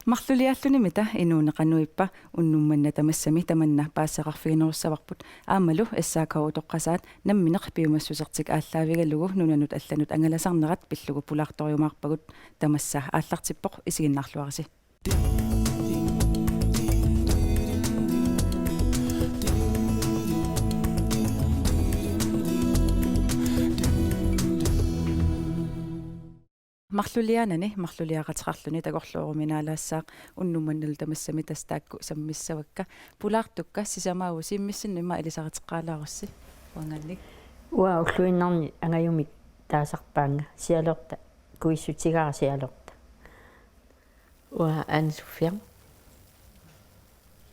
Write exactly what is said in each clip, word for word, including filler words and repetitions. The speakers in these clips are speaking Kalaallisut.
Marluliaallunimita inuuneq qanoq ippa? Unnuk manna tamassami tamanna paasisaqarfiginerussavarput aammalu S A K utoqqasaat nammineq piumassusertik aallaavigalugu nunanut allanut angalasarnerat pillugu pulaartorujumaarpagut. Tamassa aallartippoq, isiginnaarluarisi. Marluliaanani marluliaqateqarluni takorlooruminaalassaaq, unnuk mannalu tamassami tassa taakku sammissavakka. Pulaartukka sisamaavusi, immissinnut immaqa ilisariteqqaalaarussi uangaannik. Uanga ulluinnarni angajumik taasarpaannga, sialorta kuissutigaara sialorta. Uanga Anne Sofia.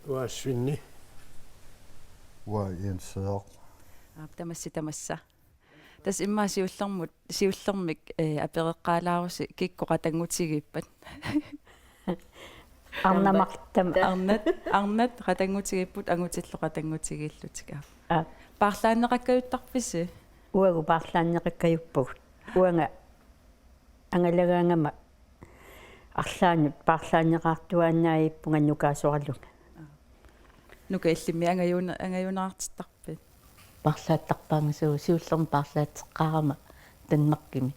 Uanga Svinni. Uanga Jens Søren. Aap, tamassi tamassa. Tassa immaqa siullermut, siullermik, eh, apereqqaalaarusi kikkut qatanngutigiippat. Arnat marluk tamaasa. Arnat, arnat qatanngutigiipput, angutillu qatanngutigiillutik. Aap. Paarlaanneqakkajuttarpisi? Uagut paarlaanneqakkajuppugut. Uanga angalagaangama arlaannut paarlaanneqartuaannavippunga nukaasoralunga. Nuka, illimmi angajuuna-, angajuunartittarpit? Paarlaattarpaannga, suu, siullermik paarlaatseqqaarama Danmarkimi.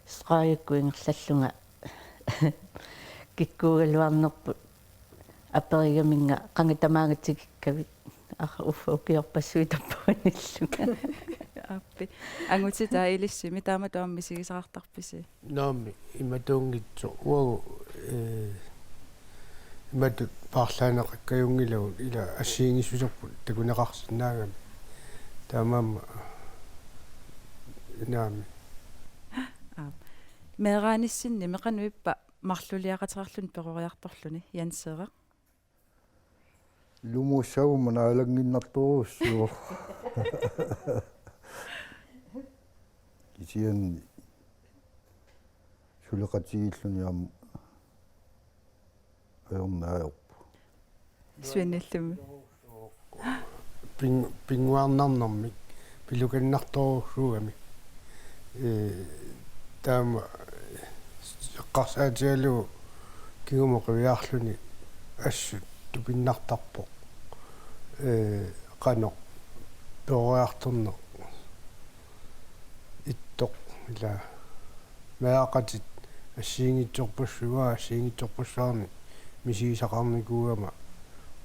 Strøgikkut ingerlallunga kikkuugaluarnerput aperigaminnga qanga tamaanga tikikkavit. Aa, uffa ukiorpassuit tappavanillunga. Aappi. Angutitaa ilissimi taamatut aamma misigisaqartarpisi? Naamik, imatuunngitsoq uagut, eh, imatut paarlaanneqakkajunngilakka, ila assigiinngissuserput takuneqarsinnaagami. Taamaammat naamik. Aap. Meeraanissinni meqanuippa marluliaqateqarluni peroriartorluni, Jens Søren? Ilumuussaguma naalannginnartorujussuuvoq. Kisianni suleqatigiilluni aamma ajornaajoq. Svinnillumi. Ping-, pinnguarnarnermik pilukannartorujussuugami. Ee, taama eqqarsaatigalugu kingumut qiviarluni assut tupinnartarpoq. Ee, qanoq peroriartorneq ittoq, ila meeraqatit assigiinngitsorpassuit, assigiinngitsorpassuarnik misigisaqarnikuugama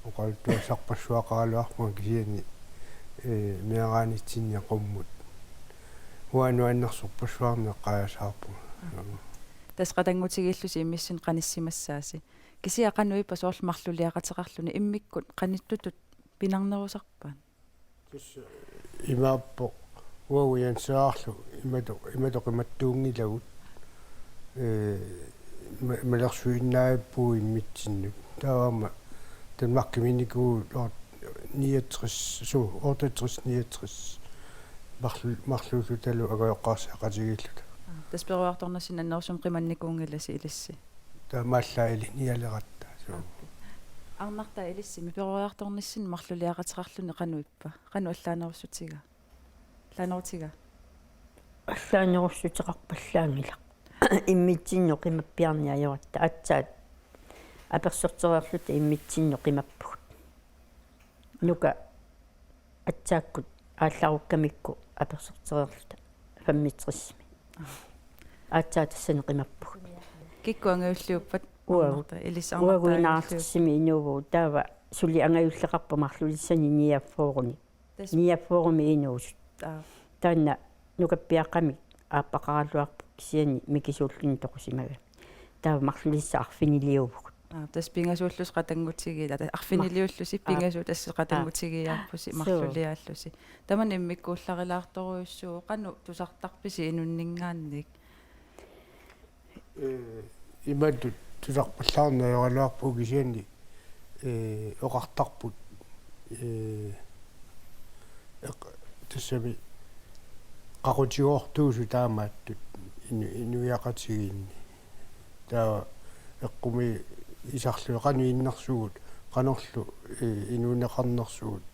oqaluttuassarpassuaqaraluarpunga, kisianni, ee, meeraanitsinni qummut uanga nuannersorpassuarnik eqqaasaarpunga. Tassa qatanngutigiillusi immissinnut qanissimassaasi. Kisianni qanoq ippa soorlu marluliaqateqarluni, immikkut qanittutut pinarnerusarpat? Tassa imaappoq, uagut Jens Sørenlu imatut, imatut qimattuunngilagut, ee, ma-, malersuinnaavippugut immitsinnut. Taava aamma Danmarkimiinnikuuvugut niogtres, suu, otteogtres niogtres. Marlu-, marluullutalu angajoqqaarsiaqatigiilluta. Tassa peroriartornissinni annerusumik qimannikuunngilasi ilissi? Taamaammat ilaa, ili nialeratta. Suu. Arnartaa ilissimi peroriartornissinni marluliaqateqarluni qanoq ippa? Qanoq allaanerussutigaa? Allaanerutigaa? Allaanerussuteqarpallaanngilaq. Immitsinnut qimappiarneq ajoratta. Aatsaat apersortereerluta immitsinnut qimappugut. Nuka atsaakkut aallarukkamikku apersortereerluta femogtresimi. Aatsaat tassani qimappugut. Kikkut angajulliuppat? Uagut. Arnartaa, ilissi arnartaa angajulliu-. Uagut enoghalvtredsimi inuuvugut, taava suli angajulleqarpoq marlulissani niogfyrreni. Tassa. Niogfyrremi inuusut. Aa. Taanna nukappiaqqamik aappaqaraluarpoq, kisianni mikisuulluni toqusimagami. Taava marlulissat arfiniliuvugut. Aa, tassa pingasuullusi qatanngutigiit, ata-, arfiniliullusi. Aa. Pingasuut tassa. Aa. Qatanngutigiiaarpusi. Suu. Marluliaallusi. Tamanna immikkuullarilaartorujussuuvoq, qanoq tusartarpisi inunninngaanniit? Ee, imatut tusarpallaarneq ajoraluarpoq, kisianni, ee, oqartarput, ee, eq-, tassami qaqutigoortuusut taamaattut inu-, inuiaqatigiinni. Taava eqqumiisarlugit qanoq innersugut, qanorlu, ee, inuuneqarnersugut,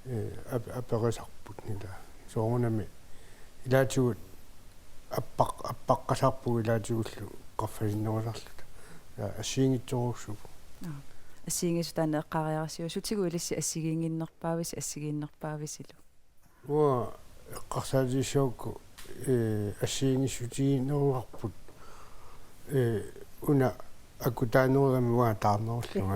ee, ap-, aperisarput, ila. Soorunami ilaatigut appaq-, appaqqasarpugut ilaatigullu qaffasinnerusarluta. Ja, assigiinngitsorujussuuvoq. Assigiinngissutaanna eqqaariarsiuk, sutigut ilissi assigiinnginnerpaavisi, assigiinnerpaavisilu? Uanga eqqarsaatissagukku, ee, assigiinngissutiginerulerput, ee, una akutaanerugami uanga taarnerullunga.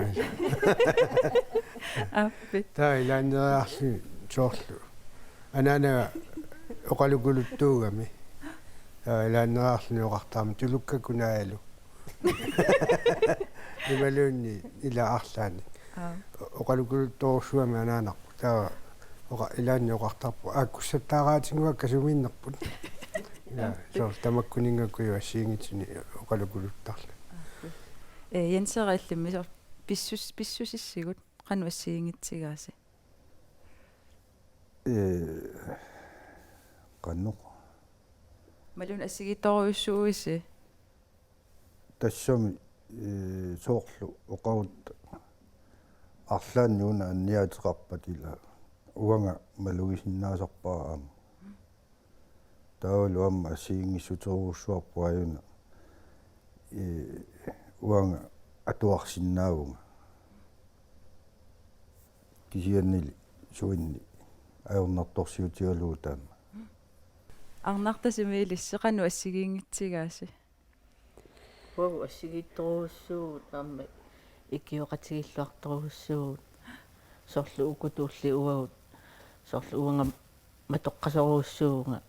Aappi. Taava ilaanneeriarluni soorlu anaanaga oqalukuluttuugami. Taava ilaanneeriarluni oqartarami tulukkakku naajalu. Imaluunniit ila arlaannik. Aap. Oqalukuluttorujussuugami anaanarput. Taava oqa-, ilaanni oqartarpoq: "Aakkussattaaraatinnguakka sumiinnerput." Ila, soorlu tamakkuninngakkut assigiinngitsuni oqalukuluttarluni. Ee, Jensera, illimmi soorlu pissus-, pissusissigut qanoq assigiinngitsigaasi? Ee, qanoq? Imaluunniit assigiittorujussuuisi? Tassami, ee, soorlu oqarutta arlaanni una anniaateqarpat ila uanga malugisinnaasarpara aamma. Taavalu aamma assigiinngissutigerujussuarput aajuna, ee, uanga atuarsinnaavunga. Kisiannili suinni ajornartorsiutigalugu taama. Arnartasimi ilissi qanoq assigiinngitsigaasi? Uagut assigiittorujussuuvugut aamma ikioqatigiilluartorujussuuvugut. Soorlu uku tulliit uagut, soorlu uanga matoqqasorujussuuvunga,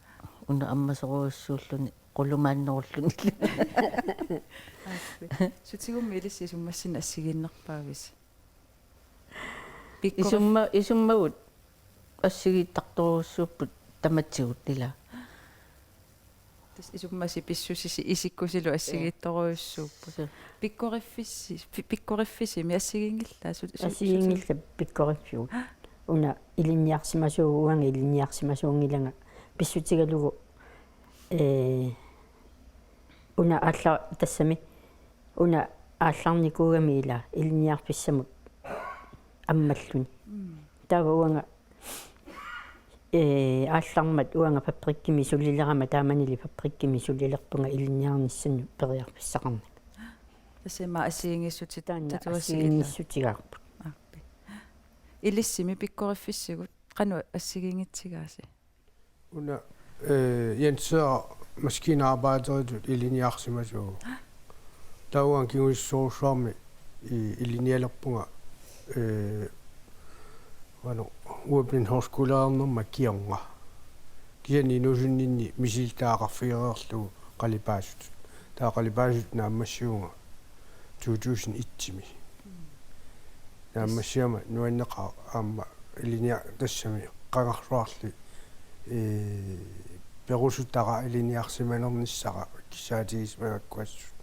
una ammasorujussuulluni qulumaannerulluni. Aappi. Sutigummi ilissi isummassinnut assigiinnerpaavisi? Pikkorif- Isumma-, isummagut assigiittartorujussuupput tamatigut ila. Tassa isummassii pissusisi isikkusilu assigiittorujussuupput. Suu. Pikkoriffissi-, pi-, pikkoriffisimi assigiinngillat su-, su-, assigiinngillat pikkoriffigut. Una ilinniarsimasuuvugut, uanga ilinniarsimasuunngilanga pissutigalugu, ee, una aalla-, tassami una aallarnikuugami ila ilinniarfissamut ammalluni. Mm. Taava uanga, ee, aallarmat uanga fabrikkimi sulilerama taamanili fabrikkimi sulilerpunga ilinniarnissannut periarfissaqarnanga. Tassami assigiinngissutit-, taanna tatuasi ila. Assigiinngissutigaarput. Aappi. Ilissimi pikkoriffissagut qanoq assigiinngitsigaasi? Una, ee, Jensera maskinarbejderitut ilinniarsimasuuvoq. Taava uanga kingusissorujussuarmik i-, ilinnialerpunga, ee, uanga, uanga Blindehøjskoleernerma kingorna. Kisianni inuusunninni misilittagaqarfigereerlugu qalipaasutut. Taava qalipaasutut naammassivunga to tusind et-imi. Naammassigama nuanneqaaq aamma ilinniar-, tassami qangarsuarli, ee, perusutara ilinniarsimanernissara kissaatigisimagakku assut.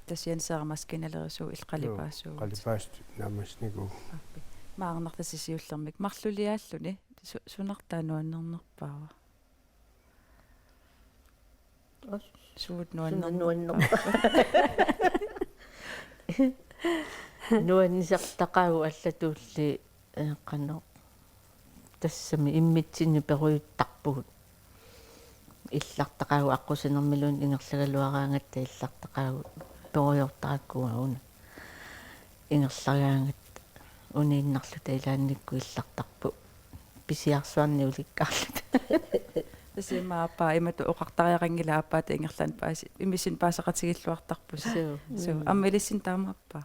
Tassa Jensera maskinalerisuuvoq illit qalipaasuuvutit. Joo, qalipaasutut naammassinikuuvoq. Aappi. Aamma arnartasissi siullermik marluliaalluni su-, sunartaa nuannernerpaava? As-, suut suna nuannernerpaava? Nuannerpa-, nuannisartaqaagut allatuulli, ee, qanoq. Tassami immitsinnut perujuttarpugut. Illartaqaagut aqqusinermiluunniit ingerlagaluaraangatta illartaqaagut perujortarakku una. Ingerlagaangatta uniinnarluta ilaannikkut illartarput. Pisiarsuarnik ulikkaarluta. Tassa immaqa aappaa imatut oqartariaqanngilaq, aappaata ingerlaannaq paasi-, imissinnik paaseqatigiilluartarpusi. Suu. Suu. Mm. Aamma ilissinnut taamaappaa?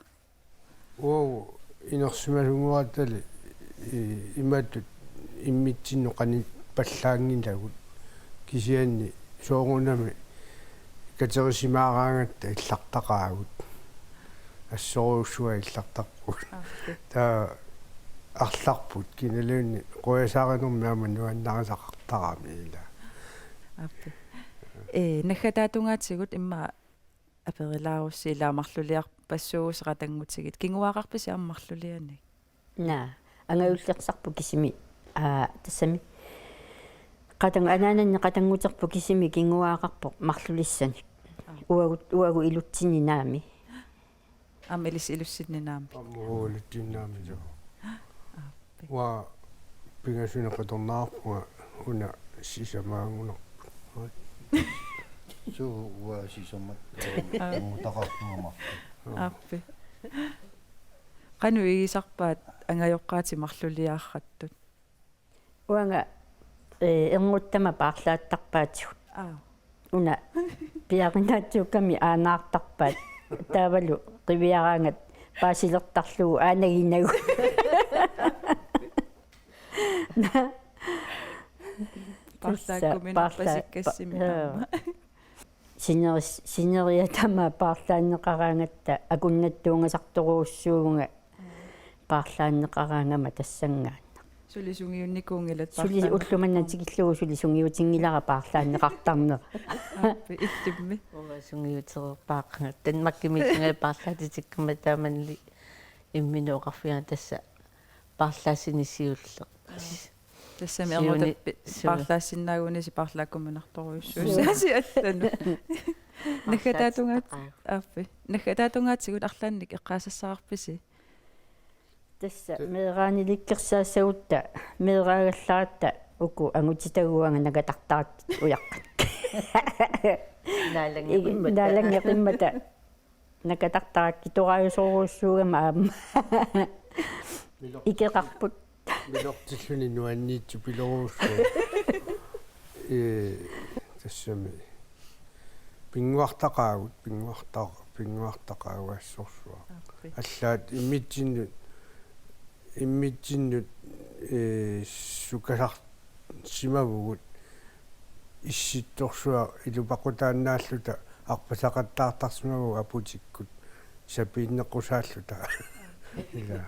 Uagut inersimasunngorattali i-, imatut immitsinnut qanittupallaanngilagut. Kisianni soorunami katerisimaaraangatta illartaqaagut. Assorujussuaq illartarpugut. Aappi. Taava arlarput kinaluunniit qujasaarinermi aamma nuannarisaqartarami ila. Aappi. Ee, naggataatungaatigut immaqa aperilaarussi ila marluliarpassuusi qatanngutigiit. Kinguaaqarpisi aamma marlulianik? Naa, angajullersarput kisimi, aa, tassami. Qatang-, anaananni qatannguterput kisimi kinguaaqarpoq marlulissanik. Aa. Uagut, uagut ilutsinni naamik. Aamma ilissi ilussinni naamik. Aamma uagut ilutsinni naamik, joo. Aappi. Uanga pingasunik qitornarpunga una sisamaagunarpoq. Suu, uanga sisamat. Aa. Uutaqarpunga marluk. Aappi. Qanoq igisarpaat angajoqqaatit marluliaarrattut? Uanga, eh, ernuttama paarlaattarpaatigut. Aa. Una piarinaatsiukkami aanaartarpaat. Taavalu qiviaraangat paasilertarlugu aanaginagu. Paarlaakkuminarpasikkassimi paarla-, pa-, taama. Sineris-, sineriak tamaat paarlaanneqaraangatta akunnattuungasartorujussuuvunga paarlaanneqaraangama tassanngaannaq. Suli sungiunnikuunngilat. Suli paarlaanneqartarama. Ulloq manna tikillugu suli sungiutinngilara paarlaanneqartarnera. Aappi, illimmi. Uanga sungiutereerpara. Danmarkimiillunga paarlaatitikkama taamanili imminut oqarfigaanga tassa paarlaassineq siulleq. Tassami siuni-, ernuttappi siu-, paarlaassinnaagunisi paarlaakkuminartorujussuusi. Siu-, asi allanut. Naggataatungaat-, paarlaatitaqaagut. Aappi. Naggataatungaatigut arlaannik eqqaasassaqarpisi? Tassa te- meeraanilikkersaassagutsigu meeraagallaratta uku angutitaguanga naggatartarakkit ujaqqat. Naalanngeqimmata. Naalanngeqimmata. Naggatartarakkit toraajusorujussuugama aamma. Milor-, ikeqarput. Milortilluni nuanniitsupilorujussuuvoq. Ee, tassami. Pinnguartaqaagut, pinnguarta-, pinnguartaqaagut assorsuaq. Aappi. Allaat immitsinnut, immitsinnut, ee, sukasarsimavugut issittorsuaq ilupaqutaannaalluta arpasaqattaartarsimavugut aputikkut sapiinnequsaalluta. Ila.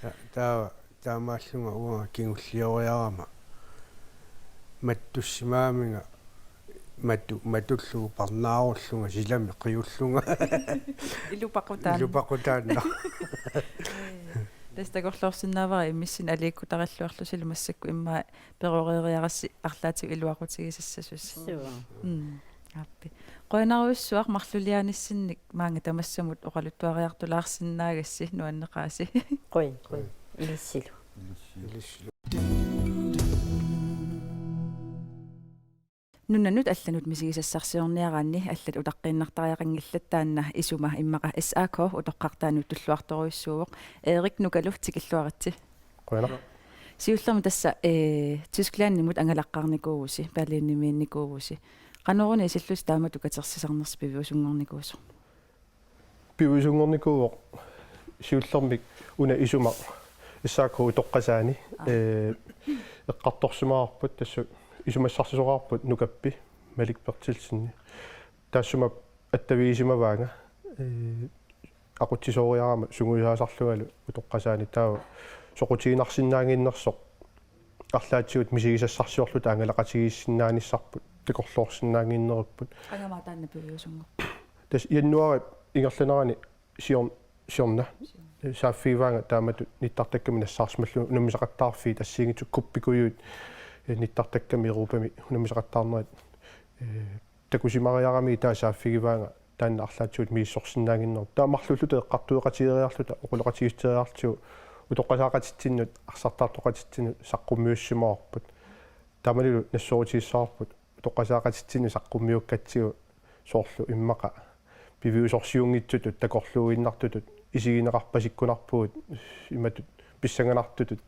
Ta-, taava taamaallunga uanga kingullioriarama mattussimaaminga matu-, matullugu parnaarullunga silami qiullunga. Ilupaqutaanna. Ilupaqutaanna. Ee, tassa takorloorsinnaavara immissinnut aliikkutarilluarlusilu massakkut immaqa peroreeriarassi arlaatigut iluaqutigisassasusi. Suu. Mm. Aappi. Qujanarujussuaq marlulianissinnik maanga tamassamut oqaluttuariartulaarsinnaagassi nuanneqaasi. Qujan, qujan. Ilissilu. Ilissilu. Nunanut allanut misigisassarsiorniaraanni allat utaqqiinnartariaqanngillat taanna isuma immaqa S A K utoqqartaanut tulluartorujussuuvoq. Erik Nukalu tikilluaritsi. Qujanaq. Siullermik tassa, eh, Tysklandimut angalaqqaarnikuuvusi, Berlinimiinnikuuvusi. Qanoruna isillusi taamatut katersisarnersi piviusunngornikuusoq? Piviusunngornikuuvoq siullermik una isuma S A K utoqqasaani, aa, eh, eqqartorsimavarput tassa isumassarsisoraarput Nukappi Malik Berthelsen. Taassuma attavigisimavaanga, eh, aqutsisooriarama sungiusaasarlungalu utoqqasaani taava soqutiginarsinnaannginnersoq arlaatigut misigisassarsiorluta angalaqatigiissinnaanissarput takorloorsinnaannginnerupput. Qanga taanna piviusunngorpa? Tassa januaarip ingerlanerani sior-, siorna. Siorna. Saaffigivaanga taamatut nittartakkami nassaarsimallunga unammisaqattaarfiit assigiinngitsut kuppikujuit, eh, nittartakkami Europami unammisaqattaarnerit, eh, takusimariaramigit taava saaffigivaanga taanna arlaatigut misissorsinnaannginnerup. Taava marluulluta eqqartueqatigeeriarluta oqaloqatigiissutigeeriartigu utoqqasaaqatitsinnut arsartartoqatitsinnut saqqummiussimavarput. Taamanilu nassuerutigissavarput utoqqasaaqatitsinnut saqqummiukkatsigu soorlu immaqa piviusorsiunngitsutut takorluuinnartutut isigineqarpasikkunarpugut imatut pissanganartutut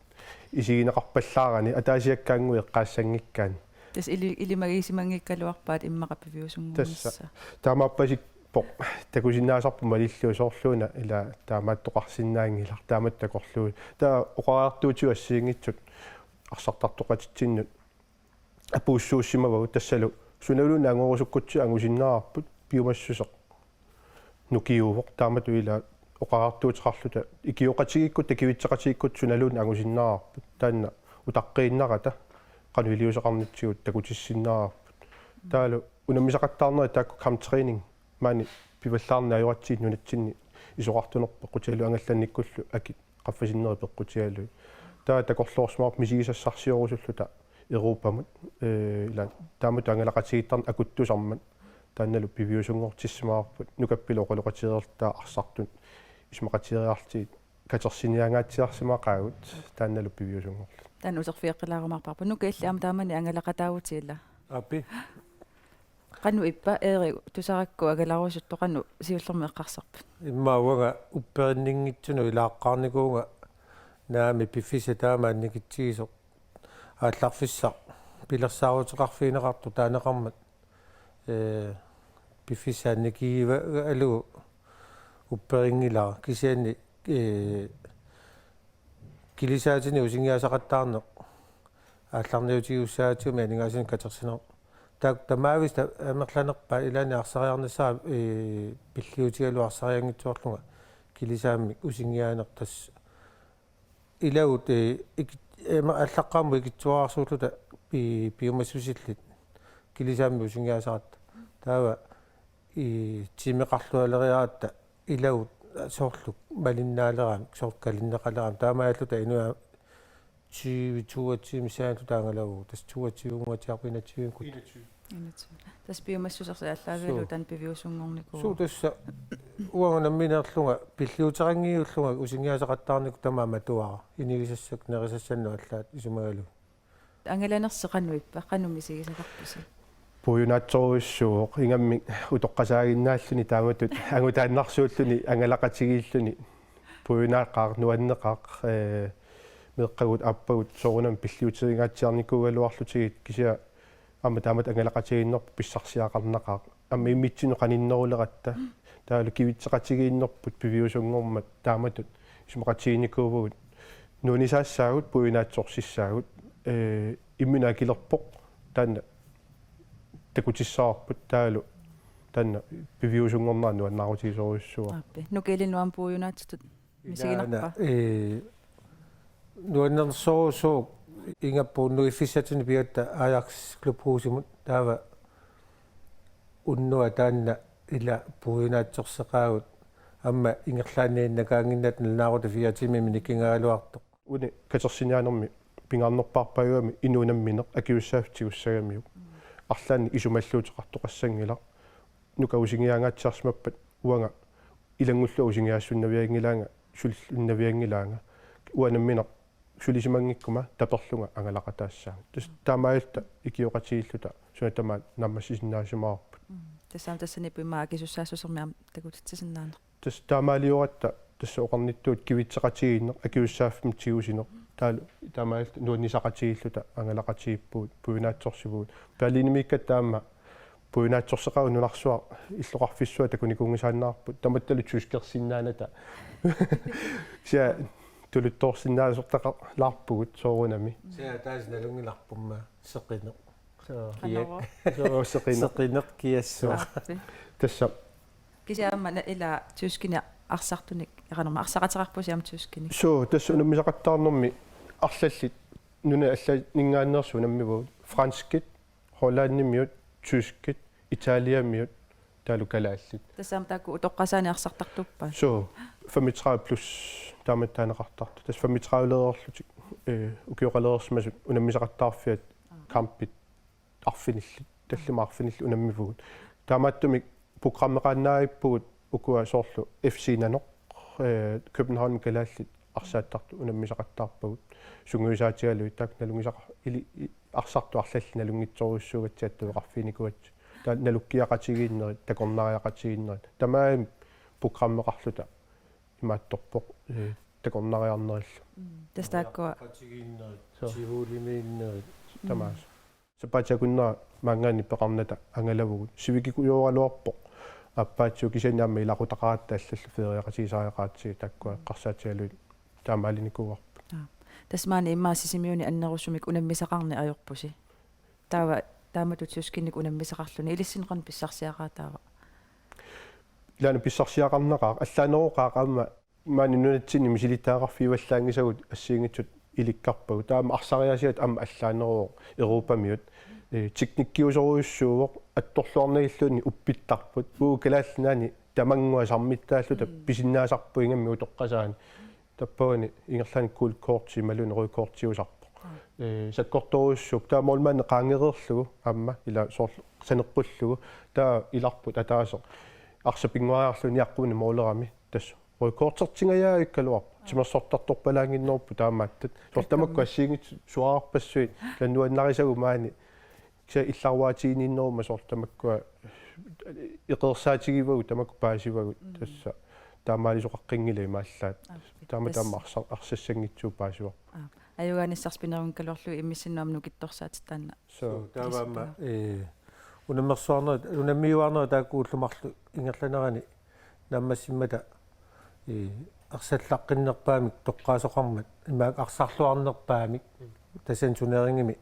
isigineqarpallaarani ataasiakkaannguit eqqaassanngikkaanni. Tassa ili-, ilimagisimanngikkaluarpaat immaqa piviusunnguunissaa. Tassa. Taamaappasippoq takusinnaasarput malillugu soorluuna ila taamaattoqarsinnaanngilaq taamatut takorluui. Taava oqariartuutigut assigiinngitsut arsartartoqatitsinnut apuussuussimavagut tassalu sunaluunniit angorusukkutsigu angusinnaavarput piumassuseq nukiuvoq taamatut ila oqariartuuteqarluta ikioqatigiikkutta kivitseqatigiikkutta sunaluunniit angusinnaavarput taanna utaqqiinnarata qanoq iliuuseqarnitsigut takutissinnaavarput. Taavalu unammisaqattaarnerit taakku kamptræning maani pivallaarneq ajoratsigit nunatsinni isorartunerput qutialu angallannikkullu akit qaffasinneri peqqutigalugit. Taava takorloorsimavarput misigisassarsiorusulluta Europamut, eh, ila taamatut angalaqatigiittarneq akuttusarmat taannalu piviusunngortissimavarput Nukappilu oqaloqatigereerluta arsartut isumaqatigeeriarlutigit katersiniaangaatsiarsimaqaagut taannalu piviusunngorluta. Taanna uterfigeqqilaarumaarparput. Nuka illit aamma taamani angalaqataavutit ila? Aappi. Qanoq ippa, Erik, tusarakku angalarusuttoq, qanoq siullermik eqqarsarput? Immaqa uanga upperinninngitsunut ilaaqqaarnikuuvunga naamik piffissaq taama annikitsigisoq. Aallarfissaq pilersaaruteqarfigineqartoq taaneqarmat, ee, piffissaq annikigivalugu upperinngilara, kisianni, ee, kilisaatinik usingiaasaqattaarneq aallarniutigissagatsigu aningaasanik katersineq. Taakku tamaavisa amerlanerpaat, ilaanni arsariarnissara, ee, pilliutigalugu arsarianngitsoorlunga kilisaammik usingiaaneq, tassa ilagut, ee, iki-, ee, ma-, aallaqqaammut ikittuararsuulluta pi-, piumassusillit kilisaammik usingiaasaratta. Taava i tiimeqarlualeriaratta ilagut soorlu malinnaaleraangat, soorlu kalinneqaleraangat. Taamaalilluta inuit tyve, toogtyve missaanilluta angalavugut. Tassa toogtyve-nngortiarput, enogtyve-nngortiarput. Enogtyve. Tassa piumassusersi aallaavigalugu. Suu. Taanna piviusunngornikuuvoq. Suu, tassa uanga nammineerlunga pilliuteqanngiullunga usingiaasaqattaarnikut tamaat matuara. Inigisassat nerisassannut allaat isumagalugit. Angalanersi qanoq ippa, qanoq misigisaqarpusi? Puiunaatsorujussuuvoq, ingammik utoqqasaaginnaalluni taamatut angutaannarsuulluni angalaqatigiilluni. Puiunaaqaaq, nuanneqaaq, ee, meeqqagut aappagut soorunami pilliuteringaatsiarnikuugaluarlutigit, kisianni aamma taamatut angalaqatigiinnerput pissarsiaqarnaqaaq. Aamma immitsinnut qaninneruleratta. Taavalu kivitseqatigiinnerput piviusunngormat taamatut isumaqatigiinnikuuvugut. Nuannisaassaagut, puiunaatsorsissaagut. Ee, imminut akilerpoq, taanna takutissavarput, taavalu taanna piviusunngornera nuannaarutigisorujussuuvoq. Aappi. Nukilinnut aamma puiunaatsutut misiginarpa? Ilaana, ee, nuannersorujussuuvoq, ingammik unnuiffissatsinni pigatta Ajax Klubhusimut, taava unnuaq taanna ila puiunaatsorseqaagut, aamma ingerlaannaq nakaannginnatta nalunaaqutaq fire tiimimik nikingagaluartoq. Uani katersiniaanermi pingaarnerpaarpaajugami inuup nammineq akisussaaffiup tigussagamiuk. Arlaannik isumalluuteqartoqassanngilaq. Nuka usingiaangaatsiarsimappat uanga ilanngullugu usingiaassunnavianngilaanga, sulinngilaanga. Uanga nammineq sulisimanngikkuma taperlunga angalaqataassaanga. Tassa taamaalilluta ikioqatigiilluta suna tamaat naammassisinnaasimavarput. Mm. Tassami tassani pima akisussaassusermi aamma takutitsisinnaaneq. Tassa taamaalioratta tassa oqarnittut kivitseqatigiinneq, akisussaaffimmik tigusineq. Taal-, taamaalilluta nuannisaqatigiilluta angalaqatigiippugut, puiunaatsorsivugut. Berlinimiikkatta aamma puiunaatsorseqaagut, nunarsuaq illoqarfissuaq takunikuunngisaannarparput. Tamattalu tyskersinnaanata. Sia tuluttoorsinnaasortaqalaarpugut soorunami. Sia taas nalunngilarpumma seqineq. Soo. Kia-, qanoq. Soo, seqineq. Seqineq kiassooq. Aappi. Tassa. Kisianni aamma na-, ila tyskinik arsartunik, qanormaa arsaqateqarpusi aamma tyskinik? Soo, tassa unammisaqattaarnermi arlallit nunat allaninngaanneersut unammivugut. Franskit, Hollandimiut, tyskit, Italiamiut, taavalu kalaallit. Tassa aamma taakku utoqqasaani arsartartuuppat? Soo, femogtredive plus taamatut taaneqartartut. Tassa femogtredive-leerlutik, ee, ukioqalereersimasut unammisaqattaarfiat, aa, kampit arfinillit, tallimat arfinillit unammivugut. Taamaattumik programmeqaannaavippugut ukua soorlu F C Nanoq, ee, København kalaallit arsaattartut unammisaqattaarpagut. Sungiusaatigalugit taakku nalunngisaqa-, ili-, i-, arsartut arlallit nalunngitsorujussuugatsigit attaveqarfiginikuugatsigit. Taava nalukkiaqatigiinnerit, takornariaqatigiinnerit. Tamarmik programmeqarluta imaattorpoq, ee, takornariarnerillu. Mm. Tassa taakkua. Nalukkiaqatigiinnerit, soo, Tivolimiinnerit. Tamaasa. Mm. Sapaatip akunnera maanngaanniit peqarnata angalavugut. Sivikikujooraluarpoq aappaatsigut, kisianni aamma ilaqutaqaratta allallu feriaqatigisariaqaratsigu, taakkua eqqarsaatigalugit taamaalinikuuarput. Aa. Tassa maani immaqa Sisimiuni annerusumik unammisaqarneq ajorpusi. Taava taamatut tyskinik unammisaqarluni ilissinnut qanoq pissarsiaqaataava? Ilaana pissarsiaqarnaqaaq, allaaneroqaaq aamma maani nunatsinni misilittagaqarfiuallaanngisagut assigiinngitsut ilikkarpagut. Taava arsariaasiat aamma allaaneruvoq, Europamiut. Ee, teknikkiusorujussuuvoq, attorluarnagilluunniit uppittarput. Uagut Kalaallit Nunaanni tamannguaq sarmittaalluta, mm, pisinnaasarput ingammik utoqqasaani. Tappavani ingerlaannaq gult kort imaluunniit rødt kortiusarpoq. Aa. Ee, sakkortoorujussuupput. Taava målmandi qaangereerlugu aamma, ila soorlu saneqqullugu. Taava ilarput ataaseq arsaq pinnguariarlugu niaqquminik målerami. Tassa rødt kortertingajaavikkaluarpoq. Aa. Timersortartorpalaannginneruppoq taamaattat. Soorlu tamakku assigiinngitsut suaarpassuit, ila nuannarisagut maani Kisianni illarvaatiginiinneruma soorlu tamakkua eqeersaatigivagut tamakku paasivagut, mm, tassa taamaalisoqaqqinngilagut imaallaat. Aappi. Taama tassa taama arsa-, arsassanngitsugut paasivarput. Aap. Ajugaanissarsi pinerunngikkaluarlugu immissinnut aamma nukittorsaatitut taanna. Suu, taava aamma, ee, unammersuarnerit, unammiuaarnerit taakku ullut marluk ingerlanerani naammassimmata, ee, arsallaqqinnerpaamik toqqaasoqarmat, imaak arsarluarnerpaamik, tassani turneringimi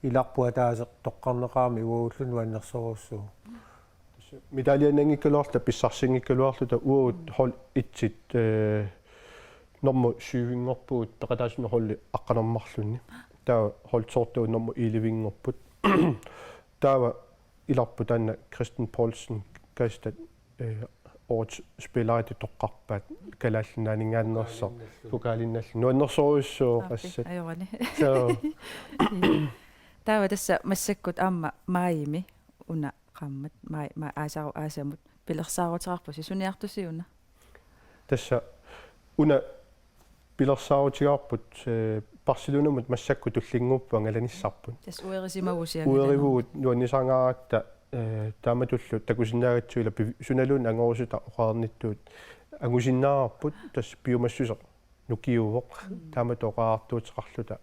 ilarput ataaseq toqqarneqarami uagutsinnut nuannersorujussuuvoq. Medaljenngikkaluarluta, pissarsinngikkaluarluta uagut hold et-it, ee, normu syvinngorpugut peqataasunik holdit aqqaneq-marlunni. Taava hold to-rtagut normu elleve-nngorput. Taava ilarput taanna Kristen Poulsen Gastad, ee, årets spiller-iti toqqarpaat Kalaallit Nunaanninngaanneersoq. Pokaalinnallu. Pokaalinnallu. Nuannersorujussuuvoq. Aappi, assut. Ajorani. Suu. Taava tassa massakkut aamma maajimi una qaammat, maj-, ma-, aasaru-, aasamut pilersaaruteqarpusi, suniartusi una? Tassa una pilersaarutigaarput, ee, Barcelonamut massakkut tullinnguupput angalanissarput. Tassa uerisimavusi angalanissarput. Uerivugut nuannisarngaaratta, ee, taamatullu takusinnaagatsigu ila pivi-, sunaluunniit angorusutaq oqarnittut angusinnaavarput, tassa piumassuseq nukiuvoq, mm, taamatut oqariartuuteqarluta.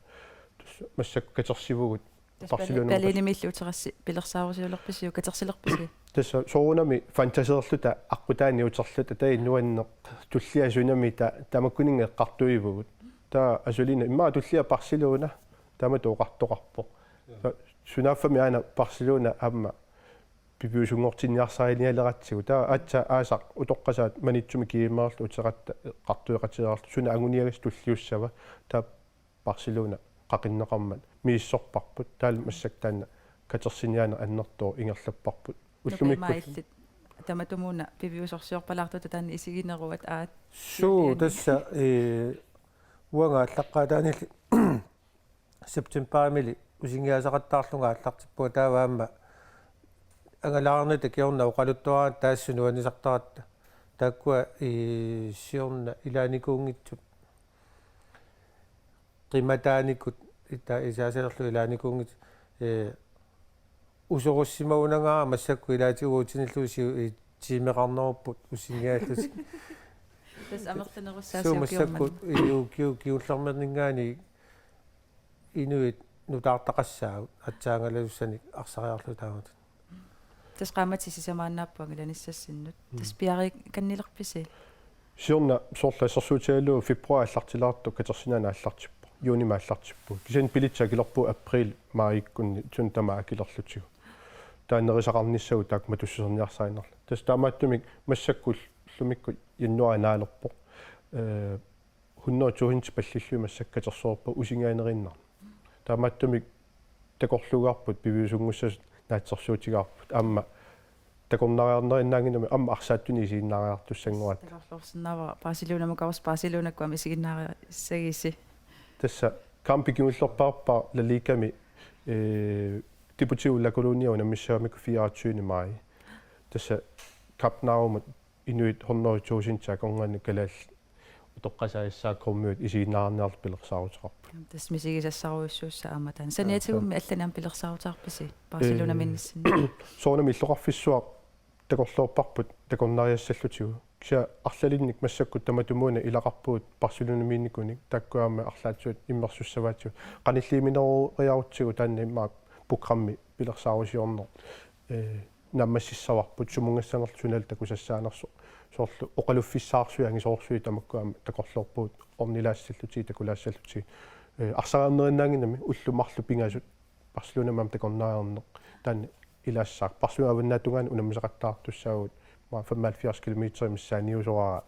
Tassa massakkut katersivugut. Tassa Barcelona-mut Berlinimiilli uterassi pilersaarusioreerpisiuk, katersilerpisi? Tassa soorunami fantaseerluta aqqutaani uterluta taava nuanneq tullia sunami ta-, tamakkuninnga eqqartuivugut. Taava Asulina immaqa tullia Barcelona taamatut oqartoqarpoq. Taava sunaaffami aana Barcelona aamma piviusunngortinniarsarinialeratsigu. Taava aatsaat aasaq utoqqasaat Maniitsumi GM-erlu uteratta eqqartueqatigereerluta suna anguniagassaq tulliussava. Taava Barcelona qaqinneqarmat misissorparput, taavalu massakkut taanna katersiniaaneq annertooq ingerlapparput. Ullumikkut. Nukimaillit tamatumuuna piviusorsiorpalaartuta taanna isigineruat aat. Suu, tassa, ee, uanga aallaqqaataanili septemberimili usingiaasaqattaarlunga aallartippunga, taava aamma angalaarnata kingorna oqaluttuaratta taassuma nuannisartaratta. Taakkua, ee, siorna ilaanikuunngitsut qimataanikut, ita-, isaasalerlu ilaanikuunngitsut, ee, usorussimagunangaara massakkut ilaatigut uagutsinnillu siu-, ee, tiimeqarnerupput usingiaallutik. Tassa amerlanerussaasiit. Suu, massakkut ukiormanna, ee, ukiu-, kingullermiinninngaanniit inuit nutaartaqassaagut aatsaat angalasussanik arsariarluta taamatut. Tassa qaammatit sisamaannaapput angalanissassinnut. Mm. Tassa piariikannilerpisi? Siorna soorlu assersuutigalugu februar aallartilaartoq katersinaaneq aallartippoq. Juunimi aallartippoq. Kisianni billetsit akilerpugut april maajikkunni, suna tamaat akilerlutigu. Taava nerisaqarnissagut taakku matussuserniarsarinnarlugit. Tassa taamaattumik massakkut ullumikkut januaari naalerpoq. Ee, hundrede tusind pallillugit massakkut katersuerput usingianerinnarnik. Taamaattumik takorluugaarput piviusunngussasut naatsorsuutigaarput. Aamma takornariarnerinnaannginnami aamma arsaattunik isiginnaariartussanngoratta. Takorloorsinnaavara Barcelonamukarussi Barcelonakkut aamma isiginnaariassagisi. Tassa kampit kingullerpaarpaat La Ligami, ee, Deportivo La Coruña unammissagamikku fireogtyvende maj. Tassa Camp Nou-mut inuit hundrede tusind akornanni kalaallit utoqqasaat S A K-miut isiginnaarniarlutik pilersaaruteqarput. Tassa misigisassarujussuussaaq aamma taanna. Saniatigummi allanik aamma pilersaaruteqarpisi Barcelona-minnissinni? Soorunami illoqarfissuaq takorloorparput takornariassallutigu. Kisianni arlalinnik massakkut tamatumuuna ilaqarpugut Barcelona-miinnikunik, taakkua aamma arlaatigut immersussavaatigut. Qanilliimineroriarutsigu taanna immaqa programmi pilersaarusiorneq, ee, naammassissavarput sumunngassanerlutik sunalu takusassaanersoq. Soorlu oqaluffissaarsuit angisoorsuit tamakku aamma takorloorpugut ornilaassallutigit takulaassallutigit. Ee, arsariarnerinnaannginnami ullut marluk pingasut Barcelonami aamma takornariarneq taanna ilaassaaq. Barcelona avannaatungaani unammisaqattaartussaavugut, aamma femoghalvfjerds kilometer missaaniusoraara,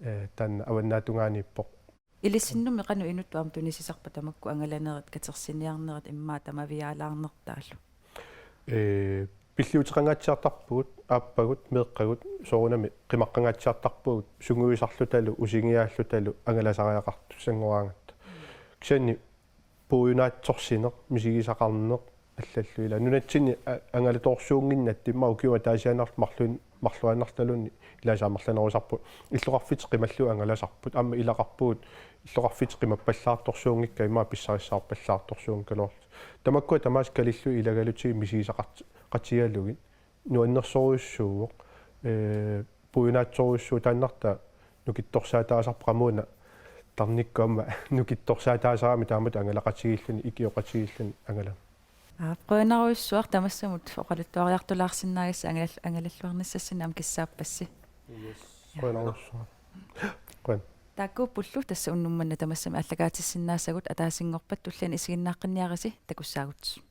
ee, taanna avannaatungaaniippoq. Ilissinnummi qanoq inuttut aamma tunisisarpa tamakku angalanerit, katersiniarnerit immaqa tamaviaalaarnertaallu? Ee, pilliuteqangaatsiartarpugut, aappagut, meeqqagut, soorunami qimaqqangaatsiartarpugut, sungiusarlutalu, usingiaallutalu, angalasariaqartussanngoraatta. Kisianni puigunaatsorsineq, misigisaqarneq, allallu ila. Nunatsinni a-, angalatoorsuunnginnatta immaqa ukiut ataasiinnarlutik marluin-, marluinnarlutilluunniit ilaasa amerlanerusarput. Illoqarfitit qimallugit angalasarput. Aamma ilaqarpugut illoqarfitit qimappallaartorsuunngikkaat immaqa pissarissaarpallaartorsuunngikkaluarlutik. Tamakkua tamaasa kalillugit ilagalutigu misigisaqartigalugit nuannersorujussuuvoq, ee, puiunaatsorujussuuvoq, taannartaa nukittorsaataasarpoq, qamuuna tarnikkut aamma nukittorsaataasarami taamatut angalaqatigiilluni, ikioqatigiilluni angalami. Aap, qujanarujussuaq tamassamut oqaluttuariartulaarsinnaagassi angalal-, angalalluarnissassinni aamma kissaappassi. Qujanarujussuaq. Qujan. Taakkuuppullu tassa unnuk manna tamassamik aallakaatissinnaasagut, ataasinngorpat tulliani isiginnaaqqinniarisi, takussaagut.